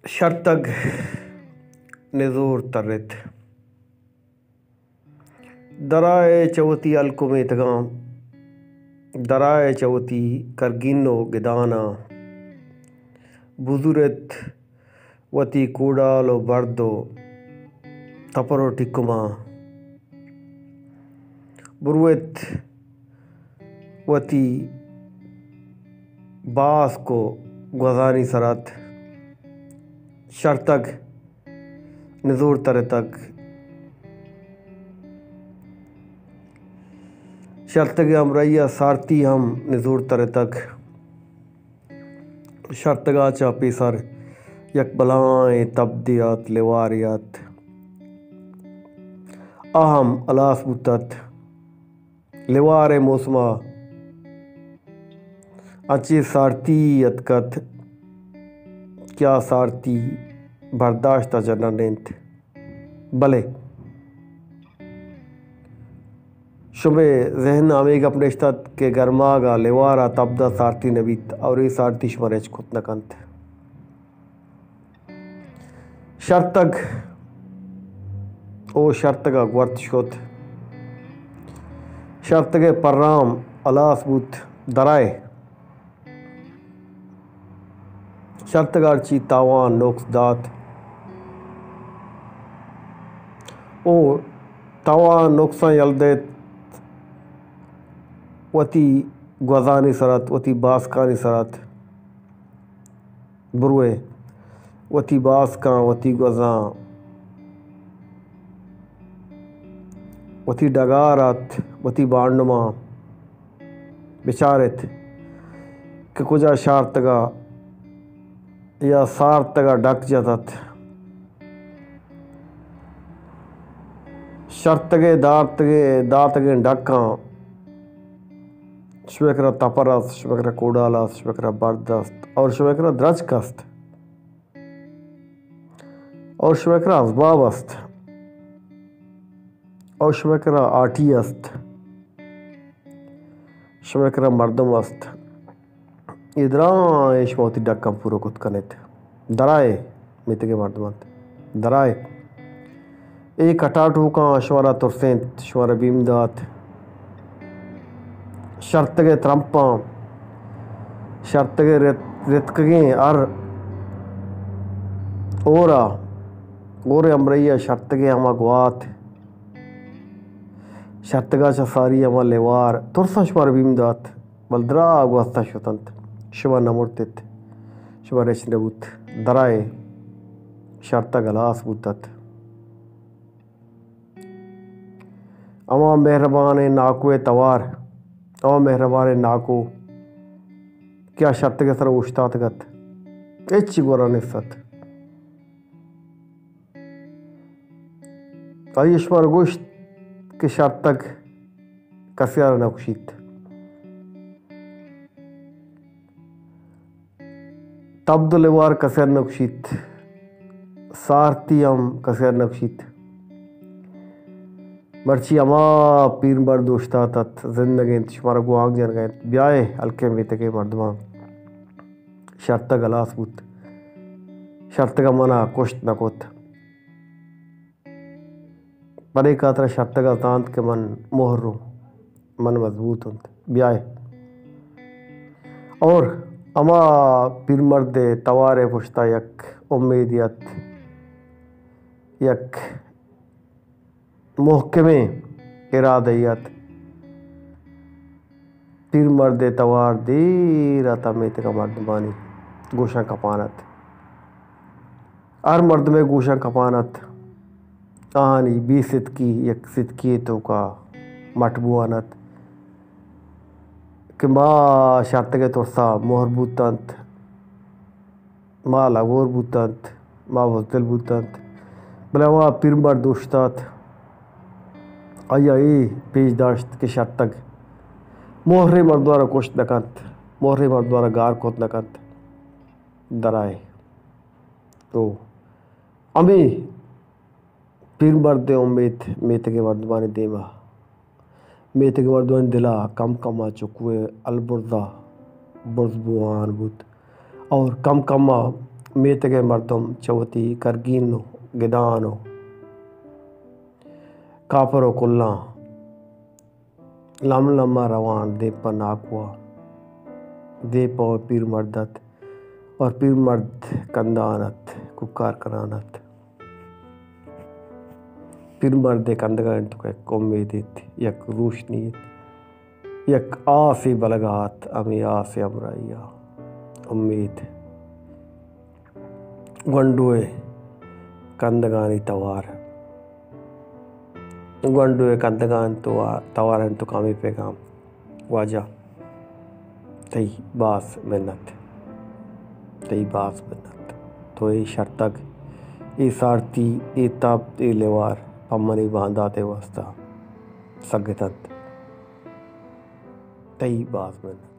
شرتگ نزور ترت۔ درائے چہ وتی ہلک ءُ میتگاں، درائے چہ وتی کرگین ءُ گداناں، بزورت وتی کوڈال ءُ برد ءُ تپر ءُ ٹکماں، بروت وتی باسک ءُ گوزانی سرات۔ شرتگ نزور ترتگ۔ شرتگ ءِ ہمراہی ءَ سارتی ہم نزور ترتگ۔ شرتگ ءَ چہ پیسر یک بلاہیں تبدے ات، لیوارے ات۔ آ ہم ہلاس بوت ات۔ لیوار ءِ موسم ءَ انچیں سارتی اتک ات کہ آ سارتی برداشت ءَ جنان انت۔ بلے شمئے ذہن ءَ ہمے گپ نشت ات کہ گرماگ ءَ لیوار ءَ تبد ءَ سارتی نہ بیت اور اے سارتی شمارا ہچ کت نہ کنت۔ شرتگ او شرتگ ءَ گورت شت۔ شرتگ ءِ پرام ہلاس بوت، درائے۔ شرتگ ءَ ہرچی تاوان نقص دات او تاوان نقصاں یل دات، وتی گوزانی سرات، وتی باسکانی سرات۔ بروئے وتی باسکاں، وتی گوزاں، وتی ڈگار ات، وتی بانڈماں بچارت کہ کجا شارتگ ءَ یا سارتگ ءَ ڈک جت ات۔ شرتگ ءِ دارتگ ءِ داتگیں ڈکاں شمئے کرا تپر است، شمئے کرا کوڈال است، شمئے کرا برد است اور شمئے کرا درچک است اور شمئے کرا ازباب است اور شمئے کرا آٹی است، شمئے کرا مردم است۔ اے درائیں شما وتی ڈکاں پورو کت کنیت۔ درائے میتگ ءِ مردم انت۔ درائے۔ اے کٹاٹوکاں شمارا ترسینت، شمارا بیم دات۔ شرتگ ءِ ترمپاں، شرتگ ءِ رت-، رتکگیں ہر ہور ءَ، ہور ءِ ہمراہی ءَ شرتگ ءِ ہما گوات، شرتگ ءَ چہ ساری ہما لیوار، ترساں شمارا بیم دات۔ بل دراہ گوستاں شت انت، شما نہ مرت ات، شما رچ نہ بوت۔ درائے شرتگ ہلاس بوت ات۔ ہما مہربانیں ناکو ءِ توار، ہما مہربانیں ناکو کہ آ شرتگ ءِ سرا اوشتاتگ ات، ہچی گورا نیست ات۔ آئی ءَ شمارا گوشت کہ شرتگ کسے ءَ را نہ کشیت، تبد ءُ لیوار کسے ءَ را نہ کشیت، سارتی ہم کسے ءَ را نہ کشیت۔ مرچی ہما پیرمرد اوشتات ات، زندگ انت، شمارا گوانک جنگ ءَ انت، بیائے ہلکیں میتگ ءِ مردماں۔ شرتگ ہلاس بوت، شرتگ ءَ من ءَ کشت نہ کت۔ پرے کاترا شرتگ ءَ زانت کہ من مہر اوں، من مضبوط انت، بیائے۔ اور ہما پیرمرد ءِ توار ءِ پشتا یک امیدے ات، یک محکمیں ارادہ ات۔ پیرمرد ءِ توار دیر ات ءُ میتگ ءِ مردمانی گوشاں کپان ات۔ ہر مردمے گوشاں کپان ات۔ آہانی بے ستکی یک ستکی ءِ توکا مٹ بوان ات کہ ما شرتگ ءِ ترسا مہر بوت انت۔ ما لگور بوت انت، ما بزدل بوت انت، بلے ہما پیرمرد اوشتات، آئی ءَ اے پیش داشت کہ شرتگ مہریں مردماں را کشت نہ کنت، مہریں مردماں را گار کت نہ کنت۔ درائے تو ہمے پیرمرد ءِ امیت میتگ ءِ مردمانی دیم ءَ، میتگ ءِ مردمانی دل ءَ کم کم ءَ چکو ءِ البرز ءَ برز بوان بوت اور کم کم ءَ میتگ ءِ مردم چہ وتی کرگین ءُ گدان ءُ کاپر ءُ کلاں لم لم ءَ روان دیم پہ ناکو ءَ۔ دیم پہ پیر مرد ات اور پیر مرد کندان ات، کوکار کنان ات۔ پیر مرد ءِ کندگانی توک ءَ یک امیدے ات، یک روشنی ات، یک آسے بلگا ات، ہمے آس ءِ ہمراہی ءَ امید۔ گونڈو ءِ کندگانی توار۔ گونڈو ءِ کندگانی تو-، توارانی توک ءَ ہمے پیغام۔ واجہ، تئی باز منت، تئی باز منت۔ تو اے شرتگ، اے سارتی، اے تپت، اے لیوار پہ منی باندات ءِ واستا سگت انت۔ تئی باز منت۔